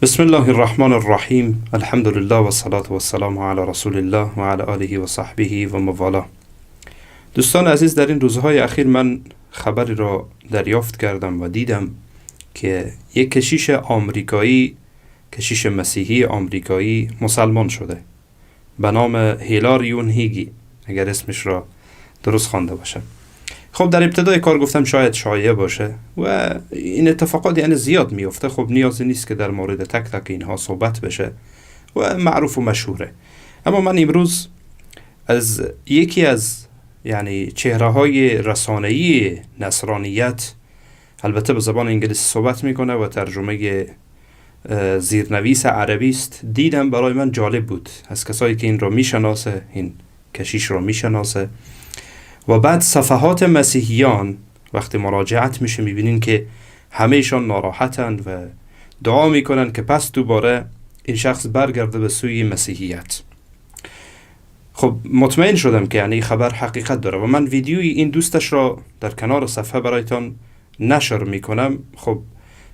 بسم الله الرحمن الرحیم، الحمد لله و الصلاة و السلام علی رسول الله و علی آله و صحبه و من والاه. دوستان عزیز، در این روزهای اخیر من خبری را دریافت کردم و دیدم که یک کشیش آمریکایی، کشیش مسیحی آمریکایی مسلمان شده به نام هیلاریون هیگی، اگر اسمش را درست خوانده باشم. خب، در ابتدای کار گفتم شاید شایعه باشه و این اتفاقات یعنی زیاد میفته. خب، نیازی نیست که در مورد تک تک اینها صحبت بشه و معروف و مشهوره. اما من امروز از یکی از یعنی چهره های رسانه‌ای نصرانیت، البته به زبان انگلیسی صحبت میکنه و ترجمه زیرنویس عربی است، دیدم، برای من جالب بود. از کسایی که این را میشناسه، این کشیش را میشناسه و بعد صفحات مسیحیان وقتی مراجعت میشه، میبینین که همهشان ناراحتند و دعا میکنن که پس دوباره این شخص برگرده به سوی مسیحیت. خب، مطمئن شدم که یعنی خبر حقیقت داره و من ویدیوی این دوستش را در کنار صفحه برایتان نشر میکنم. خب،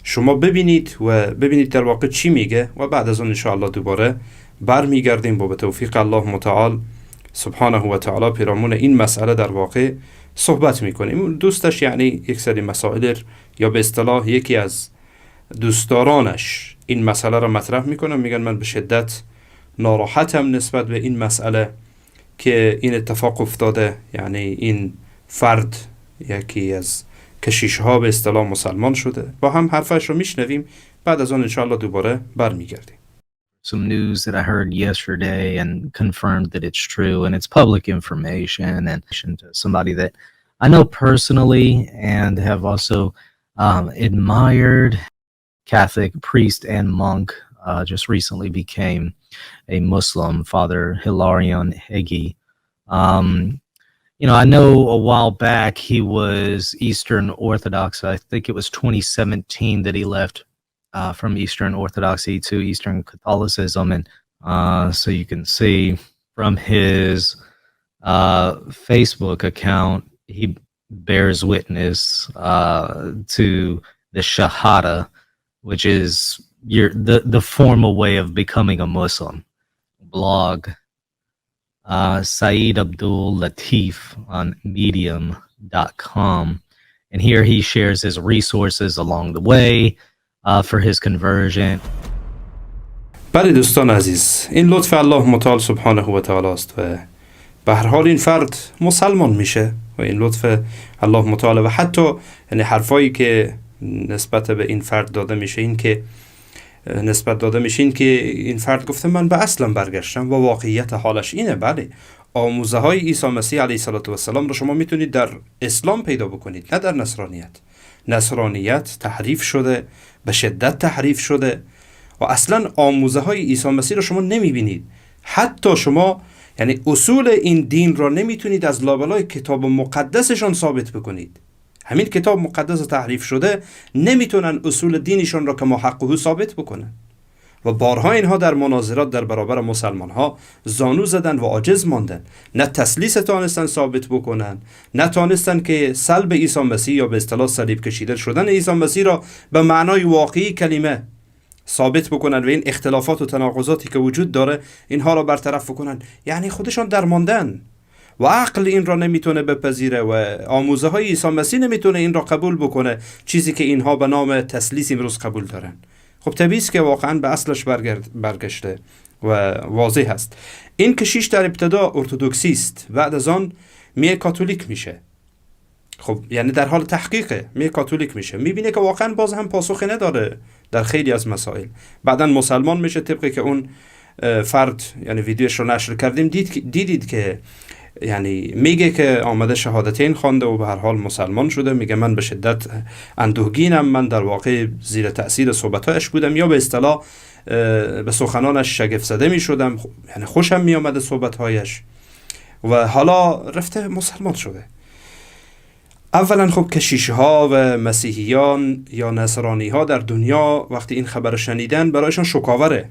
شما ببینید و ببینید در واقع چی میگه و بعد از اون انشاءالله دوباره برمیگردیم با به توفیق الله متعال سبحانه و تعالی پیرامون این مسئله در واقع صحبت میکنیم. دوستش یعنی یک سری مسائل یا به اصطلاح یکی از دوستدارانش این مسئله را مطرح میکنن، میگن من به شدت ناراحتم نسبت به این مسئله که این اتفاق افتاده، یعنی این فرد، یکی از کشیش ها به اصطلاح مسلمان شده. با هم حرفش رو میشنویم، بعد از آن انشاءالله دوباره برمیگردیم. Some news that I heard yesterday and confirmed that it's true and it's public information and to somebody that I know personally and have also admired, Catholic priest and monk, just recently became a Muslim, Father Hilarion Hegi. I know a while back he was Eastern Orthodox. I think it was 2017 that he left from Eastern Orthodoxy to Eastern Catholicism. And so you can see from his Facebook account, he bears witness to the Shahada, which is the formal way of becoming a Muslim. Blog, Saeed Abdul Latif on medium.com. And here he shares his resources along the way for his conversion. بله دوستان عزیز، این لطف الله متعال سبحانه و تعالی است و به هر حال این فرد مسلمان میشه و این لطف الله متعال و حتی یعنی حرفایی که نسبت به این فرد داده میشه، این که نسبت داده میشه، این که این فرد گفته من به اصلم برگشتم و واقعیت حالش اینه. بله، آموزه های عیسی مسیح علیه السلام رو شما میتونید در اسلام پیدا بکنید، نه در نصرانیت. نصرانیت تحریف شده، به شدت تحریف شده و اصلا آموزه های عیسی مسیح رو شما نمیبینید. حتی شما یعنی اصول این دین را نمیتونید از لابلای کتاب مقدسشان ثابت بکنید. همین کتاب مقدس تحریف شده، نمیتونن اصول دینشان را کما حقه ثابت بکنن و بارها اینها در مناظرات در برابر مسلمان ها زانو زدن و عاجز ماندن. نه تثلیث تانستن ثابت بکنن، نه تانستن که صلب عیسی مسیح یا به اصطلاح صلیب کشیده شدن عیسی مسیح را به معنای واقعی کلمه ثابت بکنن و این اختلافات و تناقضاتی که وجود داره اینها را برطرف بکنن. یعنی خودشان درماندن و عقل این را نمیتونه بپذیره و آموزه های عیسی مسیح نمیتونه این را قبول بکنه، چیزی که اینها به نام تثلیث امروز قبول دارن. خب، طبیعی است که واقعا به اصلش برگشته و واضح است. این کشیش در ابتدا ارتودکسی است، بعد از آن میه کاتولیک میشه. خب، یعنی در حال تحقیقه، می کاتولیک میشه، میبینه که واقعا باز هم پاسخی نداره در خیلی از مسائل. بعدا مسلمان میشه. طبقی که اون فرد یعنی ویدیوش رو نشر کردیم، دیدید که یعنی میگه که آمده شهادتین خوانده و به هر حال مسلمان شده. میگه من به شدت اندوهگینم، من در واقع زیر تاثیر صحبتهایش بودم یا به اصطلاح به سخنانش شگفت زده می شدم، یعنی خوشم می آمده صحبتهایش و حالا رفته مسلمان شده. اولا خب، کشیش ها و مسیحیان یا نصرانی ها در دنیا وقتی این خبر شنیدن برایشان شوک‌آوره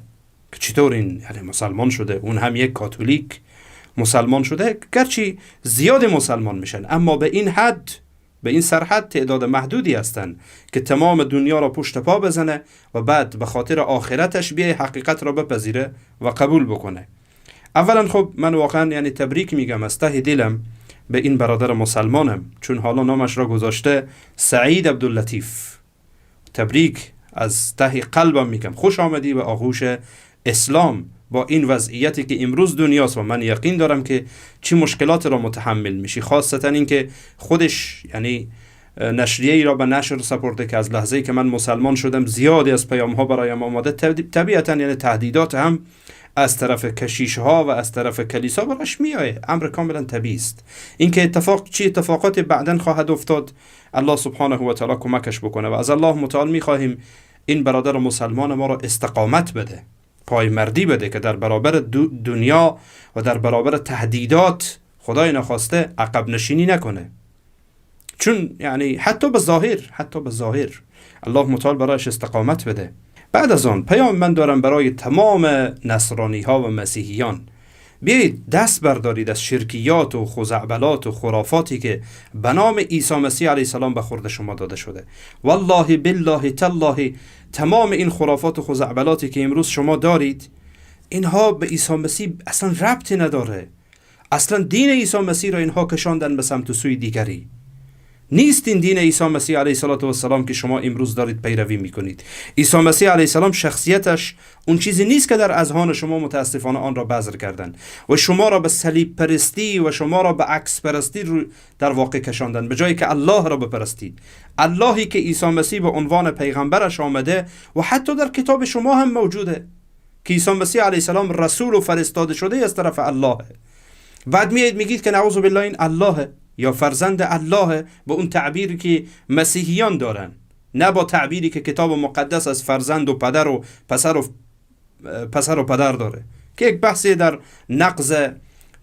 که چطور این یعنی مسلمان شده، اون هم یک کاتولیک مسلمان شده. گرچه زیاد مسلمان میشن، اما به این حد به این سرحد تعداد محدودی هستند که تمام دنیا را پشت پا بزنه و بعد به خاطر آخرتش بیای حقیقت را بپذیره و قبول بکنه. اولا خب من واقعا یعنی تبریک میگم از ته دلم به این برادر مسلمانم، چون حالا نامش را گذاشته سعید عبداللطیف. تبریک از ته قلبم میگم، خوش آمدی به آغوش اسلام با این وضعیتی که امروز دنیاست و من یقین دارم که چی مشکلات را متحمل میشی، خاصتا اینکه خودش یعنی نشریه ای را به نشر سپرده که از لحظه‌ای که من مسلمان شدم زیادی از پیام ها برایم آمده، طبیعتا یعنی تهدیدات هم از طرف کشیش ها و از طرف کلیسا براش میایه، امر کاملا طبیعی است. اینکه اتفاق چی اتفاقات بعدا خواهد افتاد الله سبحانه و تعالی کمکش بکنه و از الله متعال میخواهیم این برادر مسلمان ما را استقامت بده، پایمردی بده که در برابر دنیا و در برابر تهدیدات خدای نخواسته عقب نشینی نکنه، چون یعنی حتی به ظاهر الله متعال برایش استقامت بده. بعد از آن پیام من دارم برای تمام نصرانی ها و مسیحیان، بیایید دست بردارید از شرکیات و خزعبلات و خرافاتی که به نام عیسی مسیح علیه السلام به خورد شما داده شده. والله بالله تالله تمام این خرافات و خزعبلاتی که امروز شما دارید اینها به عیسی مسیح اصلا ربطی نداره. اصلا دین عیسی مسیح را اینها کشاندن به سمت و سوی دیگری. نیست این دین عیسی مسیح علیه السلام که شما امروز دارید پیروی میکنید. عیسی مسیح علیه السلام شخصیتش اون چیزی نیست که در اذهان شما متاسفانه آن را بذر کردن و شما را به صلیب پرستی و شما را به عکس پرستی در واقع کشاندن، به جایی که الله را بپرستید. اللهی که عیسی مسیح به عنوان پیغمبرش آمده و حتی در کتاب شما هم موجوده که عیسی مسیح علیه السلام رسول و فرستاده شده از طرف الله. بعد میایید میگید که نعوذ بالله این الله یا فرزند الله، با اون تعبیری که مسیحیان دارن، نه با تعبیری که کتاب مقدس از فرزند و پدر و پسر و پدر داره، که یک بحثی در نقض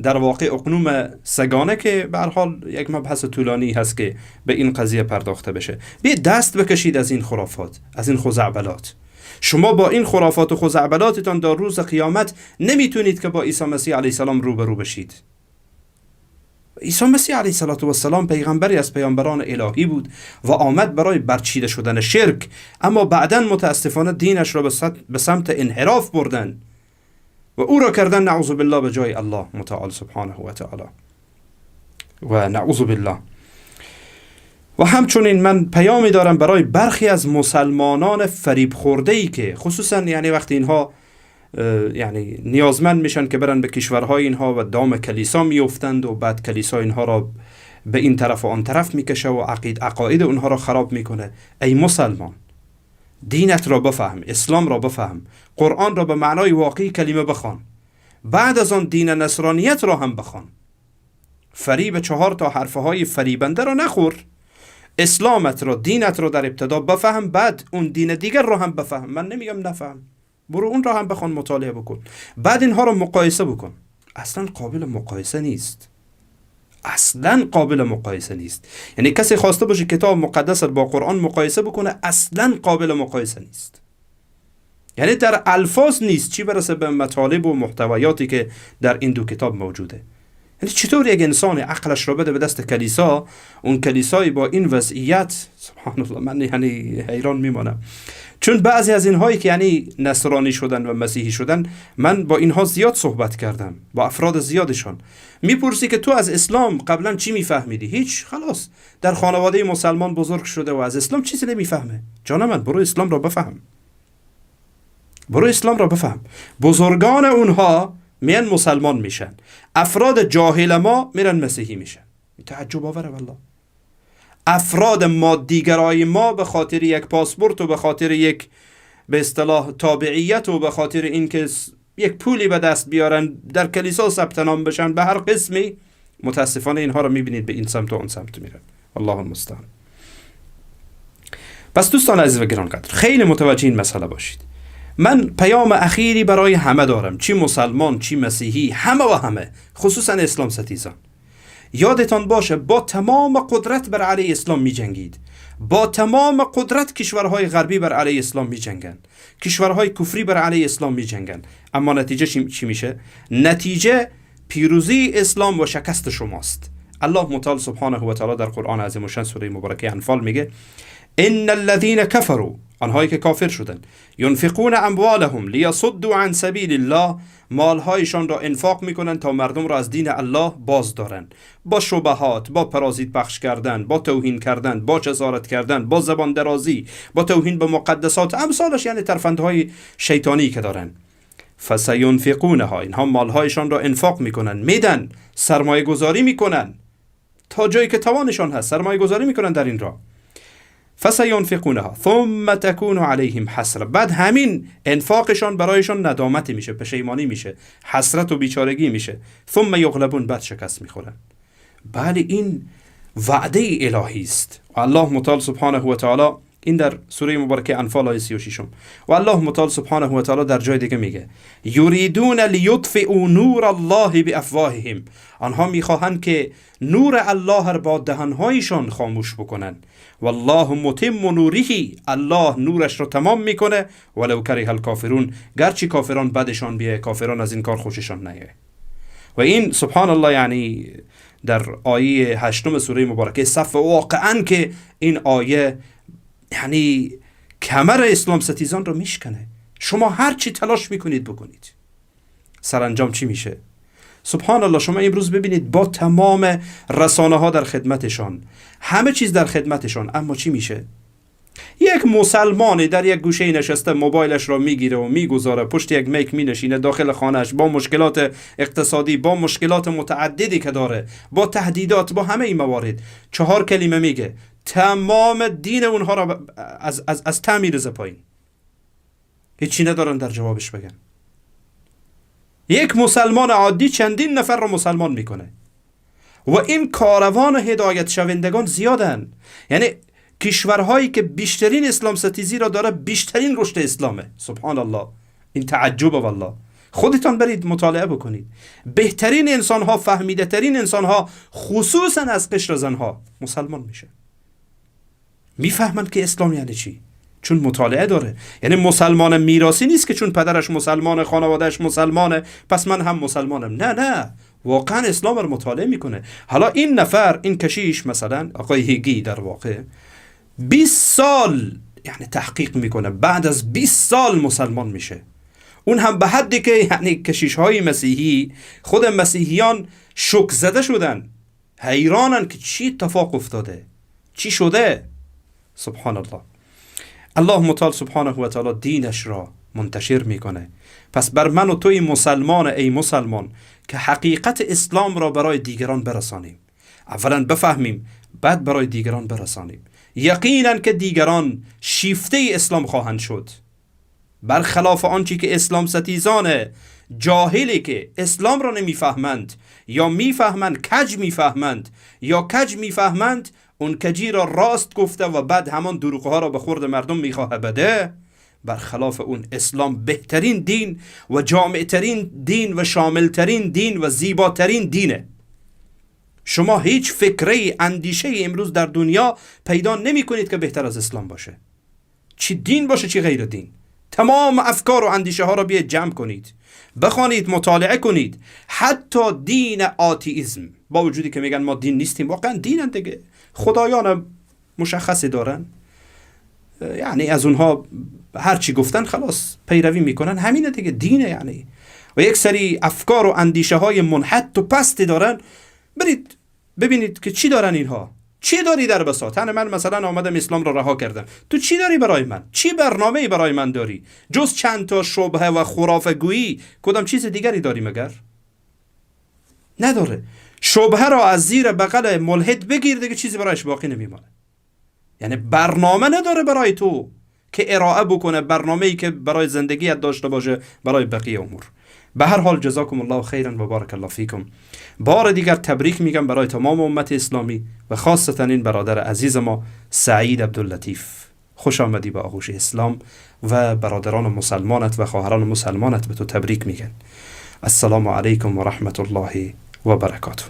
در واقع اقنوم سگانه که به هر حال یک مبحث طولانی هست که به این قضیه پرداخته بشه. بیا دست بکشید از این خرافات، از این خزعبلات. شما با این خرافات و خزعبلاتتان در روز قیامت نمیتونید که با عیسی مسیح علیه السلام روبرو بشید. عیسی مسیح علیه السلام پیغمبری از پیامبران الهی بود و آمد برای برچیده شدن شرک، اما بعدا متاسفانه دینش را به سمت انحراف بردن و او را کردن نعوذ بالله به جای الله متعال سبحانه و تعالی و نعوذ بالله. و همچنین من پیامی دارم برای برخی از مسلمانان فریب خورده‌ای که خصوصا یعنی وقتی اینها یعنی نیازمند میشن که برن به کشورهای اینها و دام کلیسا میافتند و بعد کلیسا اینها را به این طرف و آن طرف میکشه و عقاید اونها را خراب میکنه. ای مسلمان، دینت را بفهم، اسلام را بفهم، قرآن را به معنای واقعی کلمه بخوان، بعد از آن دین نصرانیت را هم بخوان. فریب 4 تا حرفهای فریبنده را نخور. اسلامت را، دینت را در ابتدا بفهم، بعد اون دین دیگر را هم بفهم. من نمیگم نفهم، برو اون را هم بخوان، مطالعه بکن، بعد اینها را مقایسه بکن. اصلا قابل مقایسه نیست، اصلا قابل مقایسه نیست. یعنی کسی خواسته باشه کتاب مقدس را با قرآن مقایسه بکنه، اصلا قابل مقایسه نیست. یعنی در الفاظ نیست، چی برسه به مطالب و محتویاتی که در این دو کتاب موجوده. یعنی چطور یک انسان عقلش را بده به دست کلیسا، اون کلیسایی با این وضعیت؟ سبحان الله، من یعنی حیران میمانم. چون بعضی از اینهایی که یعنی نصرانی شدن و مسیحی شدن، من با اینها زیاد صحبت کردم، با افراد زیادشان. میپرسی که تو از اسلام قبلا چی میفهمیدی؟ هیچ، خلاص در خانواده مسلمان بزرگ شده و از اسلام چیزی نمیفهمه. جان من، برو اسلام را بفهم، برو اسلام را بفهم. بزرگان اونها میان مسلمان میشن، افراد جاهل ما میرن مسیحی میشن. تعجب آوره والله. افراد مادیگرای ما به خاطر یک پاسپورت و به خاطر یک به اصطلاح تابعیت و به خاطر اینکه یک پولی به دست بیارن در کلیسا ثبت نام بشن، به هر قسمی متاسفانه اینها رو میبینید به این سمت و اون سمت میرن. الله المستعان. پس دوستان عزیز و گرانقدر، خیلی متوجه این مسئله باشید. من پیام اخیری برای همه دارم، چی مسلمان چی مسیحی، همه و همه، خصوصا اسلام ستیزان. یادتان باشه با تمام قدرت بر علیه اسلام می جنگید، با تمام قدرت کشورهای غربی بر علیه اسلام می جنگن، کشورهای کفری بر علیه اسلام می جنگن، اما نتیجه چی میشه؟ نتیجه پیروزی اسلام و شکست شماست. الله متعال سبحانه و تعالی در قرآن عظیم الشان سوره مبارکه انفال میگه ان الذين كفروا، آنهایی که کافر شدند، ينفقون اموالهم ليصدوا عن سبیل الله، مالهایشان را انفاق میکنند تا مردم را از دین الله باز دارند، با شبهات، با پرازیت پخش کردن، با توهین کردن، با جسارت کردن، با زبان درازی، با توهین به مقدسات، امثالش، یعنی ترفندهای شیطانی که دارن. فسینفقونها، اینها مالهایشان را انفاق میکنن، میدن، سرمایه گذاری میکنن تا جایی که توانشان هست، سرمایه گذاری میکنن در این راه. فسینفقونها ثم تكون علیهم حسره، بعد همین انفاقشان برایشان ندامتی میشه، پشیمانی میشه، حسرت و بیچارگی میشه. ثم یغلبون، بعد شکست میخورن. بله، این وعده الهی است. و الله متعال سبحانه و تعالی این در سوره مبارکه انفال آیه 36. و الله متعال سبحانه و تعالی در جای دیگه میگه یریدون لیطفئوا نور الله بافواههم، آنها میخواهند که نور الله را با دهنهایشان خاموش بکنن. والله متم نوره، الله نورش را تمام میکنه، ولو کره الکافرون، گرچه کافران بدشان بیه، کافران از این کار خوششان نیه. و این سبحان الله، یعنی در آیه 8 سوره مبارکه صف، واقعا که این آیه یعنی کمر اسلام ستیزان رو میشکنه. شما هر چی تلاش میکنید بکنید، سرانجام چی میشه؟ سبحان الله، شما امروز ببینید با تمام رسانه ها در خدمتشان، همه چیز در خدمتشان، اما چی میشه؟ یک مسلمانی در یک گوشه نشسته، موبایلش را میگیره و میگذاره پشت یک میک مینشینه داخل خانهش، با مشکلات اقتصادی، با مشکلات متعددی که داره، با تهدیدات، با همه این موارد، 4 کلمه میگه، تمام دین اونها را از ته میرزه پایین. هیچی ندارن در جوابش بگن. یک مسلمان عادی چندین نفر را مسلمان میکنه و این کاروان هدایت شوندگان زیادن. یعنی کشورهایی که بیشترین اسلام ستیزی را داره، بیشترین رشد اسلامه. سبحان الله، این تعجب والله. خودتان برید مطالعه بکنید. بهترین انسان ها، فهمیده ترین انسان ها، خصوصا از قشر زن ها، مسلمان میشه. میفهمند که اسلام یعنی چی، چون مطالعه داره. یعنی مسلمان میراثی نیست که چون پدرش مسلمانه، خانوادهش مسلمانه، پس من هم مسلمانم. نه نه، واقعا اسلام رو مطالعه میکنه. حالا این نفر، این کشیش مثلا آقای هیگی، در واقع 20 سال یعنی تحقیق میکنه، بعد از 20 سال مسلمان میشه. اون هم به حدی که یعنی کشیش های مسیحی، خود مسیحیان شک زده شدن، حیرانن که چی اتفاق افتاده، چی شده. سبحان الله. الله متعال سبحانه و تعالی دینش را منتشر میکنه. پس بر من و توی مسلمان، ای مسلمان، که حقیقت اسلام را برای دیگران برسانیم. اولا بفهمیم، بعد برای دیگران برسانیم. یقینا که دیگران شیفته اسلام خواهند شد، برخلاف آنچه که اسلام ستیزان جاهلی که اسلام را نمیفهمند یا میفهمند کج میفهمند یا کج میفهمند، اون کجی را راست گفته و بعد همان دروغ را به خورد مردم میخواه بده. برخلاف اون اسلام بهترین دین و جامعترین دین و شاملترین دین و زیباترین دینه. شما هیچ فکره، اندیشه امروز در دنیا پیدا نمی کنید که بهتر از اسلام باشه، چی دین باشه چی غیر دین. تمام افکار و اندیشه ها را بیاید جمع کنید، بخوانید، مطالعه کنید. حتی دین آتیزم، با وجودی که میگن ما دین نیستیم، واقعا دینن دیگه، خدایان مشخصی دارن، یعنی از اونها هر چی گفتن خلاص پیروی میکنن، همینه دیگه، دینه یعنی. و یک سری افکار و اندیشه های منحط و پستی دارن، برید ببینید که چی دارن اینها، چی داری در بساط. من مثلا آمدم اسلام را رها کردم، تو چی داری برای من؟ چی برنامه‌ای برای من داری؟ جز چند تا شبهه و خرافه گویی کدام چیز دیگری داری مگر؟ نداره. شبهه را از زیر بغل ملحد بگیر دیگه، چیزی برایش باقی نمیمانه. یعنی برنامه نداره برای تو که ارائه بکنه، برنامه‌ای که برای زندگیت داشته باشه، برای بقیه امور. به هر حال جزاکم الله خیرا و بارک الله فیکم. بار دیگر تبریک میگم برای تمام امت اسلامی و خاصتا این برادر عزیز ما سعید عبداللطیف. خوش آمدی به آغوش اسلام و برادران مسلمانت و خواهران مسلمانت به تو تبریک میگن. السلام علیکم و رحمت الله و برکاته.